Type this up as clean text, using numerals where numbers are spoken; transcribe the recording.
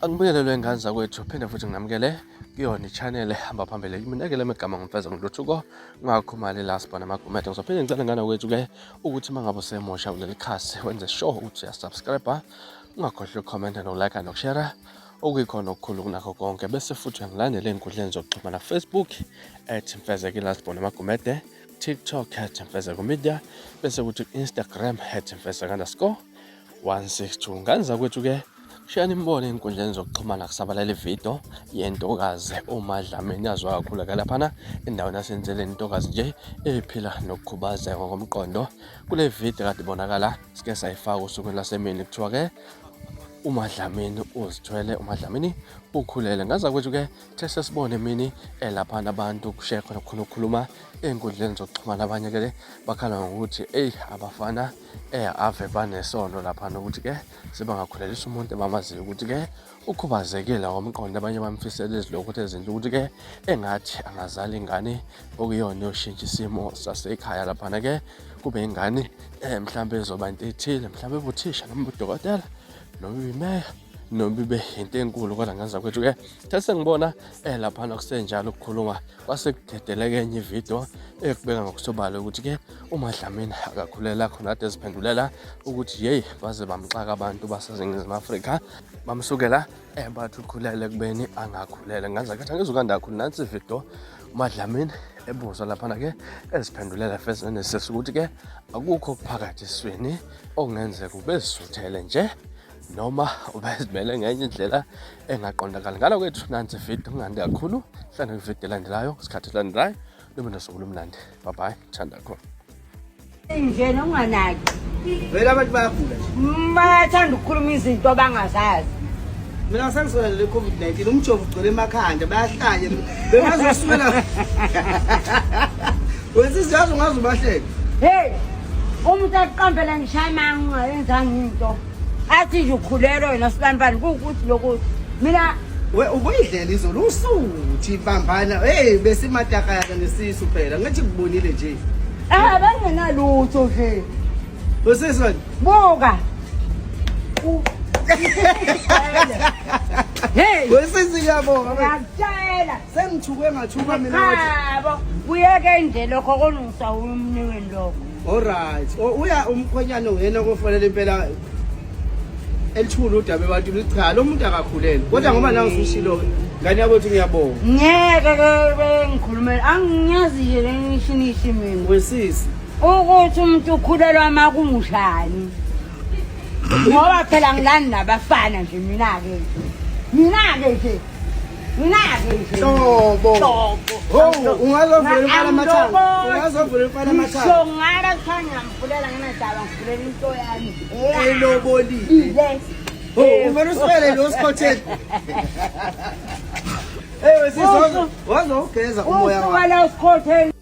Angibingelelwe ngane zakwethu phinde futhi nginamukele kuyona i-channel ehamba phambili mina ke lemigama ngimfeza ngiluthuko ngakhumali la sibona amagumede ngizophinde ngicele ngane kwethu ke ukuthi uma ngabe usemusha kuleli khasi wenze sure ukuthi uyasubscribe ungakhohlwa ukukhomenta nokulike nokushare okuyikhona okukhulu kunakho konke bese futhi uyangilandela ey'nkundleni zokuxhumana Facebook at mfezekile lasibona amagumede TikTok at mfezeko media bese kuthi Instagram at mfezeka underscore 162 ngane zakwethu ke shiyani imbono ey'nkundleni zokuxhumana kusabalala ividiyo yentokazi uMadlamini yaziwa kakhulu ke laphana endaweni yasenzeleni intokazi nje ephila nokukhubazeka ngokomqondo kule vidiyo kade ibonakala sike sayifaka osukwini lwasemini kuthiwa ke uMadlamini uzithwele uMadlamini ukhulele ngaza kwethu ke the sesibone emini elaphana abantu kushiye khona khona ukukhuluma ey'nkundleni zokuxhumana abanye ke bakhala ngokuthi eyi abafana ave banesono laphana ukuthi ke sebangakhulelisa umuntu abamaziyo ukuthi ke ukhubazekile ngomqondo abanye bamfisela izilokhu ezinhle ukuthi ke engathi angazala ingane okuyona yoshintsha isimo sasekhaya laphana ke kube ingane mhlawumbe ezoba into ethile mhlawumbe ubuthisha noma udokotela noma imeya noma ibe into enkulu kodwa ngenza kwethu ke sesengibona laphana kusenjalo ukukhuluma kwase kudedeleke enye ividiyo ekubeka ngokusobala ukuthi ke uMadlamini akakhulela khona kade eziphendulela ukuthi yeyi baze bamxaka abantu baseNingizimu Afrika bamsukela bathi ukhulele ekubeni angakhulele ngenza kathi angizukanda kakhulu nansi ividiyo uMadlamini ebuzwa laphana ke eziphendulela feze nesisi ukuthi ke akukho okuphakathi esiswini okungenzeka ubezisuthele nje noma ubezimele ngenye indlela engaqondakali ngalo kwethu nansi ividiyo kungandi kakhulu hlangane kwividiyo elandelayo isikhathi esilandelayo lube nosuku olumnandi bye bye thanda kakhulu nje nonganaki vele abantu bayagula nje bayathanda ukukhuluma izinto abangazazi mina sengisola le COVID-19 umjovo ugcwele emakhanda bayahlanya bengazosukela wena siyazi ungaze ubahleke hey umuntu aqambela ngishaya amanga ungayenzanga into athi nje ukhulelwe wena sibanibani kuwukuthi lokuthi mina we ubuyidlela izolo usuthi bambana hey besimatakayana nesisu phela ngathi ngibonile nje ah bangenalutho nje usisi wena buka hey wesisi ngiyabonga ngiyakutshela sengithukwe ngathuka mina wathi qhabo kuyeke nje lokho kolungiswa umniweni lokho alright uya umkhwenyane uyena kofanele impela elithula udaba ebantwini ukuthi cha lo muntu akakhulele kodwa ngoba nawe usushilo ngane yakwethu ngiyabonga ngeke ke bengikhulumela anginyazi nje lenishinishi mina wesisi ukuthi umuntu ukhulelwa makunjani ngoba phela ngilani nabafana nje mina-ke nje mina-ke nje mina-ke nje Hlobo. Hlobo. Ho, ungazovula umfana amathanga. Ungazovula umfana amathanga. Ngisho ngala kuthiwa ngiyamvulela nginadaba ngivulela into yami Elobolile. Yes. Ho, uvela uswele lo sikhotheni. Hey, wesisi wazo wazogeza umoya Usuka wakho. la usikhotheni.